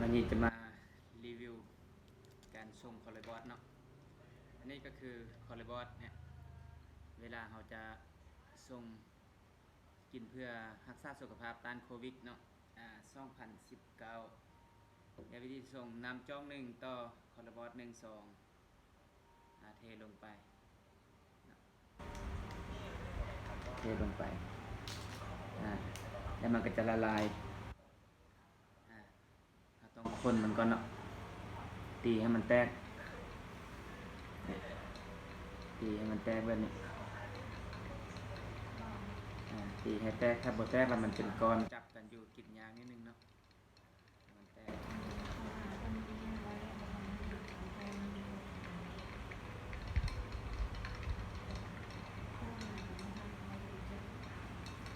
ວັນນີ້ຈະມາຣີວິວການຊົງຄໍລີບອດເນາະ. ອັນນີ້ກໍຄືຄໍລີບອດເນຍ ເວລາເຮົາຈະຊົງກິນເພື່ອຮັກສາສຸຂະພາບຕ້ານໂຄວິດເນາະ ອາ ສອງພັນສິບເກົ້າ ແລະ ວິທີຊົງ ນ້ຳຈອກໜຶ່ງຕໍ່ຄໍລີບອດໜຶ່ງຊອງ ອາ ເທລົງໄປເນາະ ເທລົງໄປ ອາ ແລ້ວມັນກໍຈະລະລາຍ ອາ ເຮົາຕ້ອງຄົນມັນກ່ອນເນາະ ຕີໃຫ້ມັນແຕກ ຕີໃຫ້ມັນແຕກແບບນີ້ ອາ ຕີໃຫ້ແຕກ ຖ້າບໍ່ແຕກແລ້ວມັນເປັນກ້ອນ ຈັບກັນຢູ່ ກິນຍາກນິດໜຶ່ງເນາະ.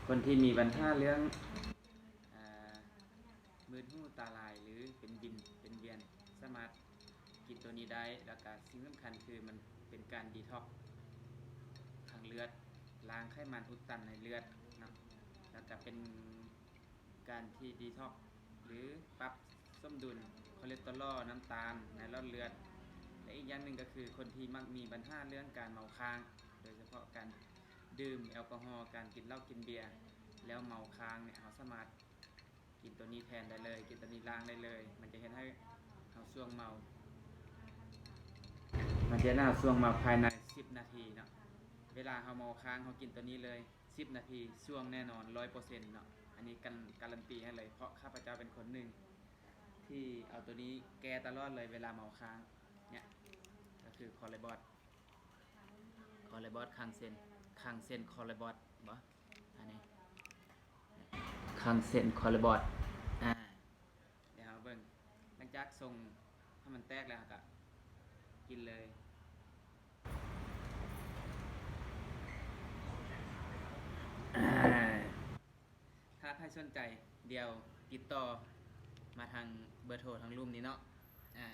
ຄົນທີ່ມີບັນຫາເລື່ອງ ອາ ມືດຫູຕາລາຍ ຫຼື ເປັນວິນເປັນວຽນ ສາມາດກິນໂຕນີ້ໄດ້ ແລ້ວກະສິ່ງສຳຄັນຄືມັນເປັນການດີທັອກທາງເລືອດ ລ້າງໄຂມັນອຸດຕັນໃນເລືອດເນາະ ແລ້ວກະເປັນ ການທີ່ດີທັອກ ຫຼື ປັບສົມດຸນຄໍເລັດເຕີຣອລ ນ້ຳຕານໃນຫຼອດເລືອດ ແລະ ອີກຢ່າງໜຶ່ງກໍຄືຄົນທີ່ມັກມີບັນຫາເລື່ອງການເມົາຄ້າງ ໂດຍສະເພາະການດື່ມແອລກໍຮໍ, ການກິນເຫຼົ້າກິນເບຍ ແລ້ວເມົາຄ້າງເນຍ ເຮົາສາມາດກິນໂຕນີ້ແທນໄດ້ເລີຍ, ກິນໂຕນີ້ລ້າງໄດ້ເລີຍ, ມັນຈະເຮັດໃຫ້ເຮົາສ່ວງເມົາ, ມັນຈະເຮັດໃຫ້ເຮົາສ່ວງເມົາພາຍໃນສິບນາທີເນາະ. ເວລາເຮົາເມົາຄ້າງ ເຮົາກິນໂຕນີ້ເລີຍ ສິບນາທີ ສ່ວງແນ່ນອນ ຮ້ອຍເປີເຊັນເນາະ. ອັນນີ້ການ ກາຣັນຕີໃຫ້ເລີຍ ເພາະຂ້າພະເຈົ້າເປັນຄົນໜຶ່ງທີ່ເອົາໂຕນີ້ແກ້ຕະຫຼອດເລີຍ ເວລາເມົາຄ້າງເນຍ ກໍຄືຄໍລີບອດ ຄໍລີບອດຄັງເຊັນ ຄັງເຊັນຄໍລີບອດບໍ ອັນນີ້ຄັງເຊັນຄໍລີບອດ ອາ ດຽວເຮົາເບິ່ງ ຫຼັງຈາກຊົງໃຫ້ມັນແຕກແລ້ວ ເຮົາກະກິນເລີຍ. ຖ້າໃຜສົນໃຈ ດຽວຕິດຕໍ່ມາທາງເບີໂທທາງລຸ່ມນີ້ເນາະ. ອາ